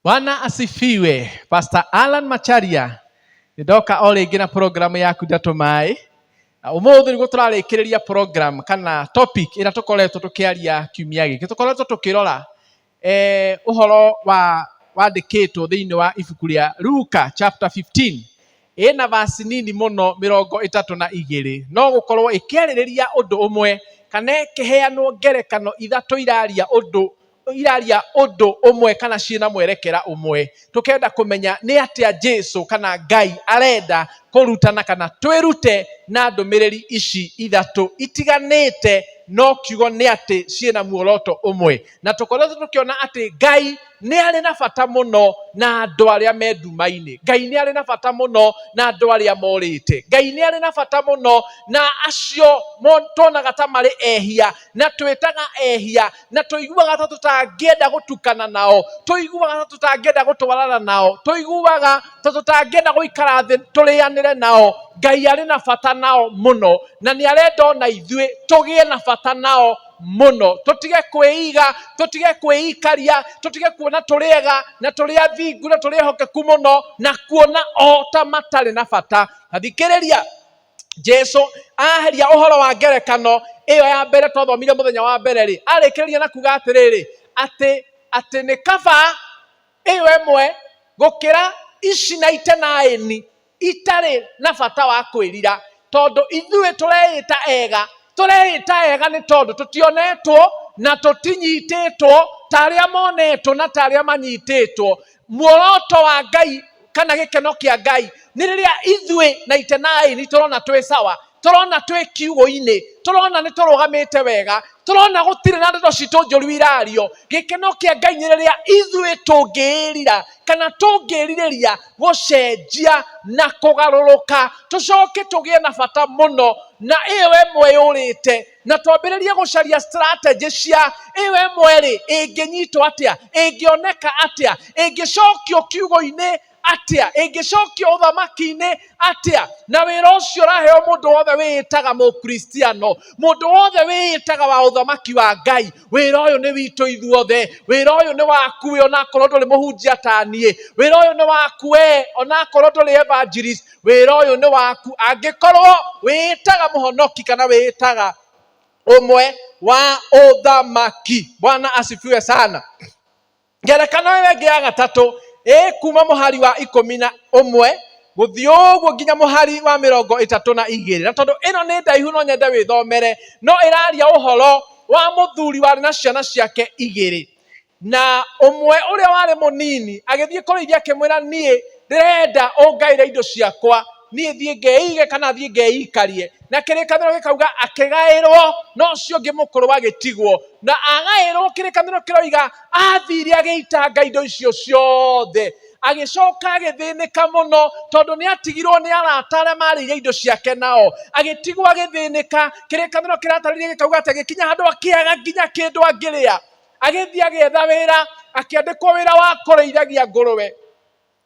Bwana asifiwe. Pastor Alan Macharia ndoka o rĩngĩ na programu yaku Ndatũ Maĩ. Na ũmũthĩ nĩguo tũrarĩkĩrĩria program kana topic ĩrĩa tũkoretwo tũkĩaria kiumia gĩkĩ. Tũkoretwo tũkĩrora ũhoro wa wandĩkĩtwo thĩinĩ wa ibuku rĩa Luka chapter 15 ĩna verse nini mũno 32, no gũkorwo ĩkĩarĩrĩria ũndũ ũmwe kana ĩkĩheanwo ngerekano ithatũ iraria ũndũ ũmwe kana ciĩna mwerekera ũmwe. Tũkenda kũmenya nĩ atĩa Jesu kana Ngai arenda kũrutana kana twĩrute na ndũmĩrĩri ici ithatũ itiganĩte, no kiugo nĩ atĩ ciĩna muoroto ũmwe. Na tũkoretwo tũkĩona atĩ Ngai nĩ arĩ na bata mũno na andũ arĩa me nduma-inĩ. Ngai nĩ arĩ na bata mũno na andũ arĩa morĩte. Ngai nĩ arĩ na bata mũno na acio tuonaga ta marĩ ehia na twĩtaga ehia na tũiguaga ta tũtangĩenda gũtukana nao, tũiguaga ta tũtangĩenda gũtwarana nao, tũiguaga ta tũtangĩenda gũikara thĩ tũrĩanĩre nao. Ngai arĩ na bata nao mũno na nĩ arenda ona ithuĩ tũgĩe na bata nao mũno, tũtige kwĩiga, tũtige kwĩikaria, tũtige kuona tũrĩ ega na tũrĩ athingu na tũrĩ ehokeku mũno na kuona o ta matarĩ na bata. Na thikĩrĩria, Jesu aheria ũhoro wa ngerekano ĩyo ya mbere twathomire mũthenya wa mbere rĩ, arĩkĩrĩria na kuga atĩrĩrĩ, atĩ nĩ kaba ĩyo ĩmwe gũkĩra ici na itenaĩni itarĩ na bata wa kwĩrira, tondũ ithuĩ tũreĩta ega, tũreĩta ega nĩ tondũ tũtionetwo na tũtinyitĩtwo ta arĩa monetwo na ta arĩa manyitĩtwo. Muoroto wa Ngai kana gĩkeno kĩa Ngai nĩ rĩrĩa ithuĩ na itenaĩni tũrona twĩ sawa, tũrona twĩ kiugũ-inĩ, tũrona nĩ tũrũgamĩte wega, tũrona gũtirĩ na ndeto citũ njũru irario. Gĩkeno kĩa Ngai nĩ rĩrĩa ithuĩ tũngĩĩrira kana tũngĩrirĩria gũcenjia na kũgarũrũka, tũcoke tũgĩe na bata mũno na ĩyo ĩmwe yũrĩte, na twambĩrĩrie gũcaria strategy cia ĩyo ĩmwe rĩ, ĩngĩnyitwo atĩa, ĩngĩoneka atĩa, ĩngĩcokio kiugo-inĩ atĩa, ĩngĩcokio ũthamaki-inĩ atĩa. Na wĩra ũcio ũraheo mũndũ wothe wĩĩtaga mũkristiano, mũndũ wothe wĩĩtaga wa ũthamaki wa Ngai. Wĩra ũyũ nĩ witũ ithuothe, wĩra ũyũ nĩ waku we onakorwo ndũrĩ mũhunjia ta niĩ, wĩra ũyũ nĩ waku we onakorwo ndũrĩ evangelist, wĩra ũyũ nĩ waku angĩkorwo wĩĩtaga mũhonoki kana wĩĩtaga ũmwe wa ũthamaki. Bwana asifiwe sana. Ngerekano ĩyo ĩngĩ ya gatatũ ĩ kuma mũhari wa 11 gũthiĩ ũguo nginya mũhari wa 32. Na tondũ ĩno nĩ ndaihu no nyende wĩthomere, no ĩraria ũhoro wa mũthuri warĩ na ciana ciake igĩrĩ, na ũmwe ũrĩa warĩ mũnini agĩthiĩ kũrĩ ithe akĩmwĩra, niĩ ndĩrenda ũngaĩre indo ciakwa, niĩ thiĩ ngeige kana thiĩ ngeikarie. Na kĩrĩkanĩro gĩkauga akĩgaĩrwo, no ũcio ũngĩ mũkũrũ agĩtigwo. Na agaĩrwo, kĩrĩkanĩro kĩroiga athire agĩitanga indo icio ciothe, agĩcoka agĩthĩnĩka mũno tondũ nĩ atigirwo nĩ arata arĩa marĩire indo ciake nao, agĩtigwo agĩthĩnĩka. Kĩrĩkanĩro kĩratarĩria gĩkauga atĩ agĩkinya handũ akĩaga nginya kĩndũ angĩrĩa, agĩthiĩ agĩetha wĩra, akĩandĩkwo wĩra wa kũrĩithagia ngũrũwe,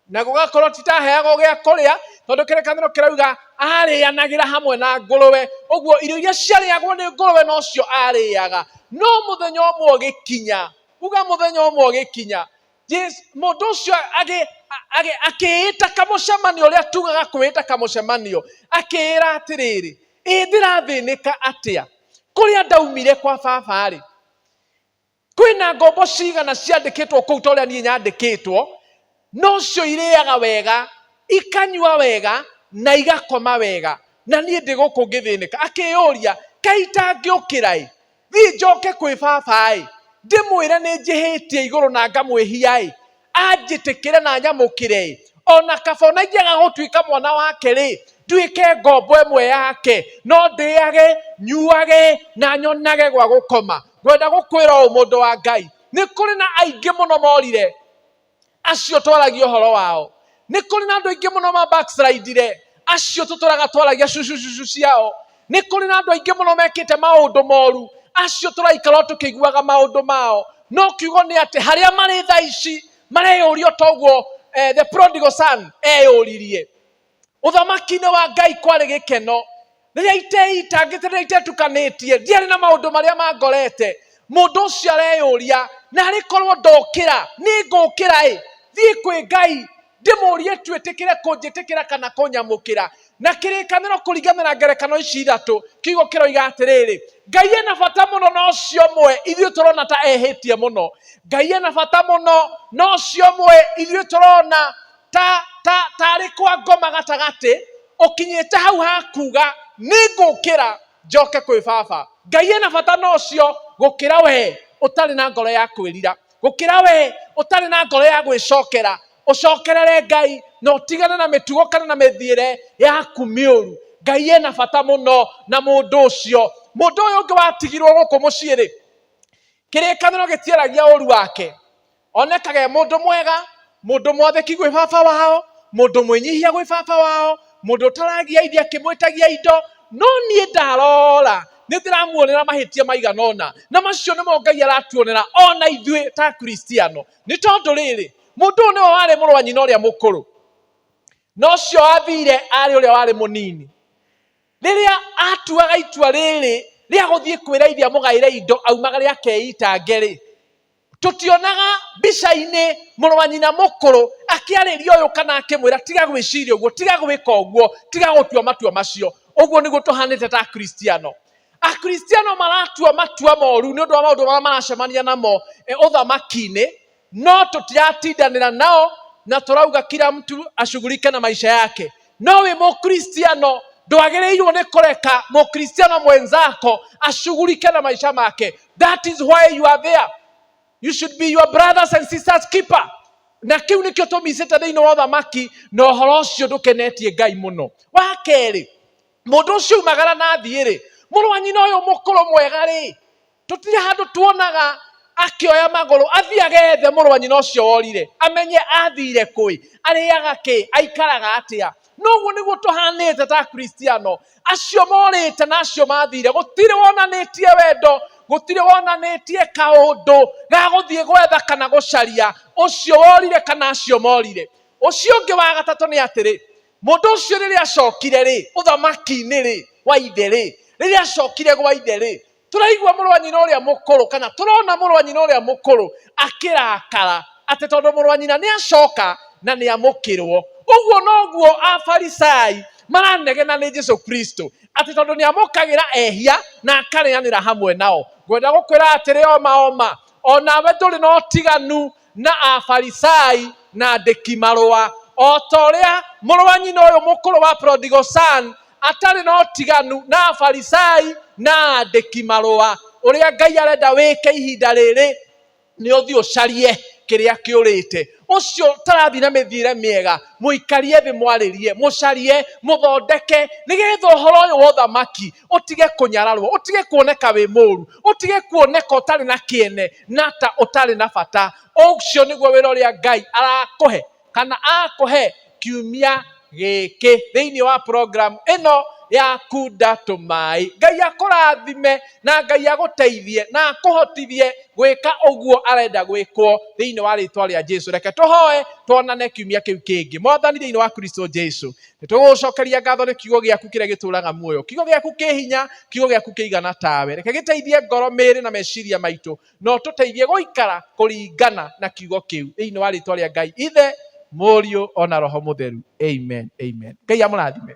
na gũgakorwo titaheagwo gĩa kũrĩa, tondũ kĩrĩkanĩro kĩrauga arĩanagĩra hamwe na ngũrũwe, ũguo irio iria ciarĩagwo nĩ ngũrũwe nocio arĩaga. No mũthenya ũmwe ũgĩkinya, uga mũthenya ũmwe ũgĩkinya, mũndũ ũcio akĩĩta kamũcemanio, ũrĩa tugaga kwĩĩta kamũcemanio, akĩĩra atĩrĩrĩ, ĩ ndĩrathĩnĩka atĩa kũrĩa ndaumire kwa baba rĩ, kwĩna ngombo cigana ciandĩkĩtwo kũu ta ũrĩa niĩ nyandĩkĩtwo, no cio irĩaga wega, ikanyua wega na igakoma wega, na niĩ ndĩ gũkũ ngĩthĩnĩka. Akĩyũria, kaĩ itangĩũkĩra ĩ, thiĩ njoke kwĩ baba ĩ, ndĩmwĩre nĩ njĩhĩtie igũrũ na ngamwĩhia ĩ, anjĩtĩkĩre na nyamũkĩre ĩ, ona kaba ona ingĩaga gũtuĩka mwana wake rĩ, nduĩke ngombo ĩmwe yake, no ndĩage, nyuage na nyonage gwa gũkoma. Ngwenda gũkwĩra ũũ, mũndũ wa Ngai, nĩ kũrĩ na aingĩ mũno morire acio twaragia ũhoro wao, nĩ kũrĩ na andũ aingĩ mũno ma backslide-ire acio tũtũraga twaragia cucucucu ciao, nĩ kũrĩ na andũ aingĩ mũno mekĩte maũndũ moru acio tũraikara o tũkĩiguaga maũndũ mao. No kiugo nĩ atĩ harĩa marĩ thaa ici mareyũria toguo the prodigal son eyũririe. Ũthamaki-inĩ wa Ngai kwarĩ gĩkeno rĩrĩa iteitangĩte, rĩrĩa itetukanĩtie, ndiarĩ na maũndũ marĩa mangorete. Mũndũ ũcio areyũria, na arĩ korwo ndokĩra, nĩ ngũkĩra ĩ. Thiĩ kwĩ Ngai ndĩmũrie twĩtĩkĩre kũnjĩtĩkĩra kana kũnyamũkĩra. Na kĩrĩkanĩro kũringana na ngerekano ici ithatũ, kiugo kĩroiga atĩrĩrĩ, Ngai ena bata mũno na ũcio ũmwe ithuĩ tũrona ta ehĩtie mũno. Ngai ena bata mũno na ũcio ũmwe ithuĩ tũrona ta ta tarĩ kwa ngoma gatagatĩ, ũkinyĩte hau ha kuga nĩ ngũkĩra njoke kwĩ baba. Ngai ena bata na ũcio gũkĩra we ũtarĩ na ngoro ya kwĩrira, gũkĩra we ũtarĩ na ngoro ya gwĩcokera. Ũcokerere Ngai na ũtigane na mĩtugo kana na mĩthiĩre yaku mĩũru. Ngai ena bata mũno na mũndũ ũcio. Mũndũ ũyũ ũngĩ watigirwo gũkũ mũciĩ rĩ, kĩrĩkanĩro gĩtiaragia ũru wake. Onekaga e mũndũ mwega, mũndũ mwathĩki gwĩ baba wao, mũndũ mwĩnyihia gwĩ baba wao, mũndũ ũtaragia ithe akĩmwĩtagia indo. No niĩ ndarora nĩ ndĩramuonera mahĩtia maigana ũna, na macio nĩmo Ngai aratuonera ona ithuĩ ta Akristiano. Nĩ tondũ rĩrĩ, mũndũ ũyũ nĩwe warĩ mũrũ wa nyina ũrĩa mũkũrũ, na ũcio wathire arĩ ũrĩa warĩ mũnini. Rĩrĩa atuaga itua rĩrĩ rĩa gũthiĩ kwĩra ithe amũgaĩre indo aumagare akeitange rĩ, tũtionaga mbica-inĩ mũrũ wa nyina mũkũrũ akĩarĩria ũyũ kana akĩmwĩra tiga gwĩciria ũguo, tiga gwĩka ũguo, tiga gũtua matua macio. Ũguo nĩguo tũhanĩte ta Akristiano. Akristiano maratua matua moru nĩ ũndũ wa maũndũ marĩa maracemania namo ũthamaki-inĩ, no tũtiratindanĩra nao na tũrauga kila mtu ashughulike na maisha yake. No wĩ mũkristiano ndwagĩrĩirwo nĩ kũreka mũkristiano mwenzako ashughulike na maisha make. That is why you are there. You should be your brothers and sisters keeper. Na kĩu nĩkĩo tũmicĩte thĩinĩ wa ũthamaki, na ũhoro ũcio ndũkenetie Ngai mũno. Wa kerĩ, mũndũ ũcio umagara na athiĩ rĩ, mũrũ wa nyina ũyũ mũkũrũ mwega rĩ, tũtirĩ handũ tuonaga akĩoya magũrũ athiĩ agethe mũrũ wa nyina ũcio worire, amenye athire kũĩ, arĩaga kĩ, aikaraga atĩa. Noguo nĩguo tũhanĩte ta Akristiano. Acio morĩte na acio mathire, gũtirĩ wonanĩtie wendo, gũtirĩ wonanĩtie kaũndũ ga gũthiĩ gwetha kana gũcaria ũcio worire kana acio morire. Ũcio ũngĩ wa gatatũ nĩ atĩrĩ, mũndũ ũcio rĩrĩa acokire rĩ, ũthamaki-inĩ rĩ, wa ithe rĩ, rĩrĩa acokire gwa ithe rĩ, tũraigua mũrũ wa nyina ũrĩa mũkũrũ kana tũrona mũrũ wa nyina ũrĩa mũkũrũ akĩrakara atĩ tondũ mũrũ wa nyina nĩ acoka na nĩ amũkĩrwo. Ũguo noguo Afarisai maranegena nĩ Jesu Kristo atĩ tondũ nĩ amũkagĩra ehia na akarĩanĩra hamwe nao. Ngwenda gũkwĩra atĩrĩ oma oma, onawe ndũrĩ na ũtiganu na Afarisai na andĩki marũa, o ta ũrĩa mũrũ wa nyina ũyũ mũkũrũ wa prodigal son atarĩ na ũtiganu na Afarisai na andĩki marũa. Ũrĩa Ngai arenda wĩke ihinda rĩrĩ nĩ ũthiĩ ũcarie kĩrĩa kĩũrĩte. Ũcio ũtarathiĩ na mĩthiĩre mĩega, mũikarie thĩ, mwarĩrie, mũcarie, mũthondeke, nĩgetha ũhoro ũyũ wa ũthamaki ũtige kũnyararwo, ũtige kuoneka wĩ mũru, ũtige kuoneka ũtarĩ na kĩene na ta ũtarĩ na bata. Ũcio nĩguo wĩra ũrĩa Ngai arakũhe kana akũhe kiumia gĩkĩ thĩinĩ wa program ĩno ya Kunda Tũmaĩ. Ngai akũrathime na Ngai agũteithie na akũhotithie gwĩka ũguo arenda gwĩkwo thĩinĩ wa rĩtwa rĩa Jesu. Reke tũhoe tuonane kiumia kĩu kĩngĩ. Mwathani thĩinĩ wa Kristo Jesu, nĩ tũgũgũcokeria ngatho nĩ kiugo gĩaku kĩrĩa gĩtũraga muoyo, kiugo gĩaku kĩ hinya, kiugo gĩaku kĩigana tawe. Reke gĩteithie ngoro, mĩĩrĩ na meciria maitũ, na ũtũteithie gũikara kũringana na kiugo kĩu thĩinĩ wa rĩtwa rĩa Ngai Ithe, Mũriũ ona Roho Mũtheru. Amen, amen. Ngai amũrathime.